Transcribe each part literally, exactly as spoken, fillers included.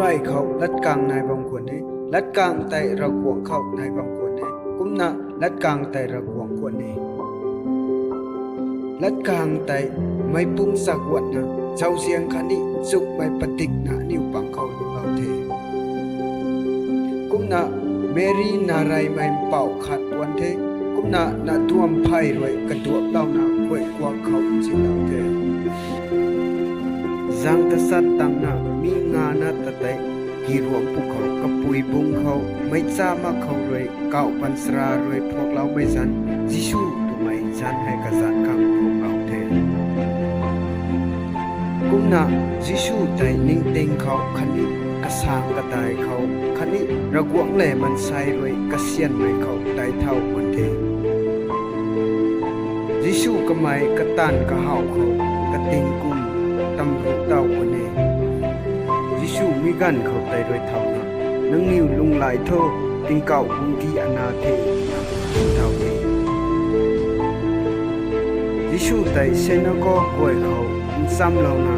Ravkai khou latkaeng nai bam khwan e, latkaeng tei Ravguangc khou nai bam khwan e, kumna latkaeng tei Ravguangc khwan e. Latkaeng tei meicpumc chaguatna zauzian khatni nchumhmei padikna aniu pang khou lungclou the. Kumna Meri nac reymei mpouh khat puan the, kumna nac duam phey rui kaduaplouna guay kuak khou nzianlou the. Zaeng tachat tangna mi ngana ta tei, giruangc pwkhou kapui bung khou meic cha mak khou rui kauh baanchara rui phuakloumei zanc, Jisu twmei zanc hei kazanc khang phuaklou the. Kumna Jisu tei ningting khou khatni kasaeng kadai khou khatni Ravguangc lev maansei rui kasianmei khou tei thau khwan the. Jisu kamei kataanv kahaw khou kating kum tamruh taw khwan e. Jisu mi ganv khou tei rui thauna, nangniw lunghlaic tho, tingkauh guangcdic ana the, twna thau e. Jisu tei sinagog guay khou nchamlouna,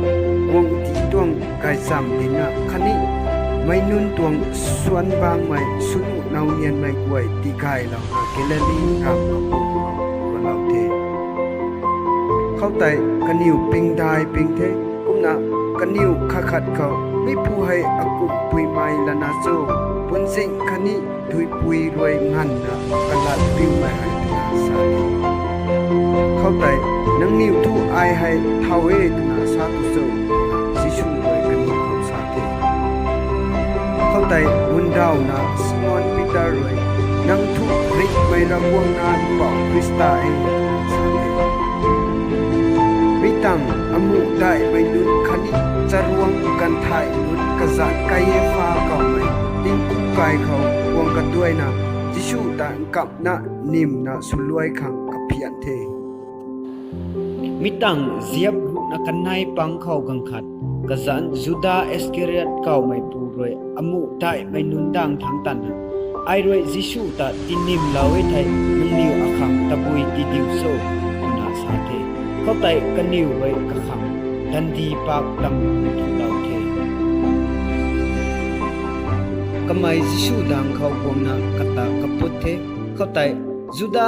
guangcdic tuang gaychamv dinna khatni meic nunc tuang suan bangmei swnuh nau nianmei guay tigaylouna Galili ramv kapwm khou gualou the. Khoutei kaniw pingdai ping the, kumna kaniw khat khat khou, mipu hei akumhpuimei lana cho, puanzing khatni duipui rui nganvna kalat piumei hei, twna sa the. Khoutei, nangniw thu ai hei thau e twna sa tu cho, twna Jisu rui kaniw khou sa the. Khoutei mundawna Simon Peter rui, nang thu Grikmei Ravguangc Nac Mpouh Khrista e, twna sa the. Mi tangv amuh daihmei nunc khatni charuang ganvthay nunc kazanc Kaiapha kawmei tingkum kai khou guang kaduaina Jisu ta nkamhna nimna swluai khang kaphian the. Mi tangv ziap ruhna kanei pang khou ganv khat, kazanc Juda Iskariot kawmeipu rui amuh daihmei nunc daeng thangc tanna, ai rui Jisu ta tinimlou e thei nangniw akhang tabui tidiu cho, twna sa the. Khoutei kaniw rui kakhang dandipak tam thulou the. Kamei Jisu daeng khou guangna kata kaput the. Khoutei, Juda,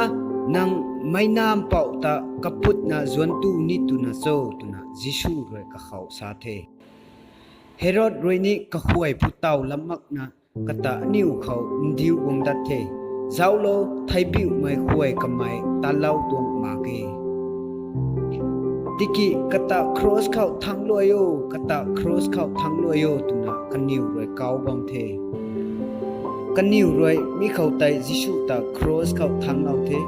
nang meic nac mpouh ta kaputna zuanc tu ni twna cho, twna Jisu rui kakhou sa the. Herod rui ni kahuay phu taw lam makna kata aniw khou ndiu guang dat the. Zauclo, theibiuhmei huay kamei talou tuang mak e. Tiki kata kros khou thangc luai o, kata kros khou thangc luai o, twna kaniw rui kauc bam the. Kaniw rui mi khoutei Jisu ta kros khou thangclou the.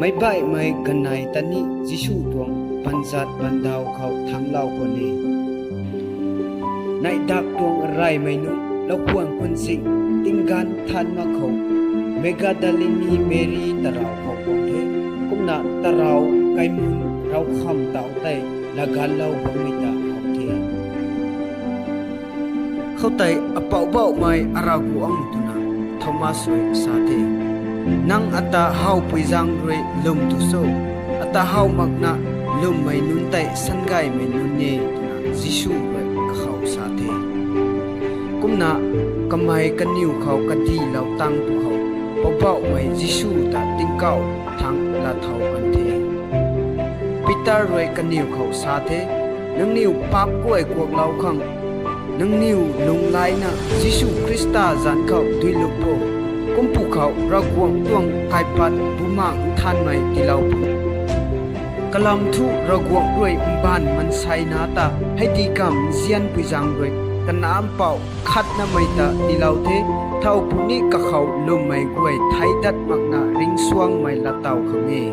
Meic baihmei ganei ta ni Jisu tuang baanzat baandaw khou thangclou khwan e. Neihdak tuang reymei nunc, laukhwan khwan zing, tingganv than mak khou, Magdalini Meri tarou khou guang the. Kumna tarou kaimun ravkham tau tei laganlou bammei ta how the. Khoutei Apoubauhmei Ravguangc, twna Thomas rui sa the. Nang ata howpui zaeng rui lwm tu cho? Ata how makna lwmmei nunc tei sangaymei nunc e, twna Jisu rui kakhou sa the. Kumna kamei kaniw khou kadihlou tang pwkhou, Poubauhmei Jisu ta tingkauh thangc laa thau kan the. Peter rui kaniw khou sa the, nangniw paap guay kuaklou khang, nangniw lunghlaicna Jisu Khrista zanc khou duilup o. Kum pwkhou Ravguangc tuang kaipat Bumaengh Nthanmei tiilou pw. Kalam thu Ravguangc rui mbaanv maansei nac ta heidih kamv nzianpui zaeng rui kanac mpouh khatnamei ta tiilou the. Thow puni kakhou lwmmei guay theic dat makna ringcsuangmei laatow khang e.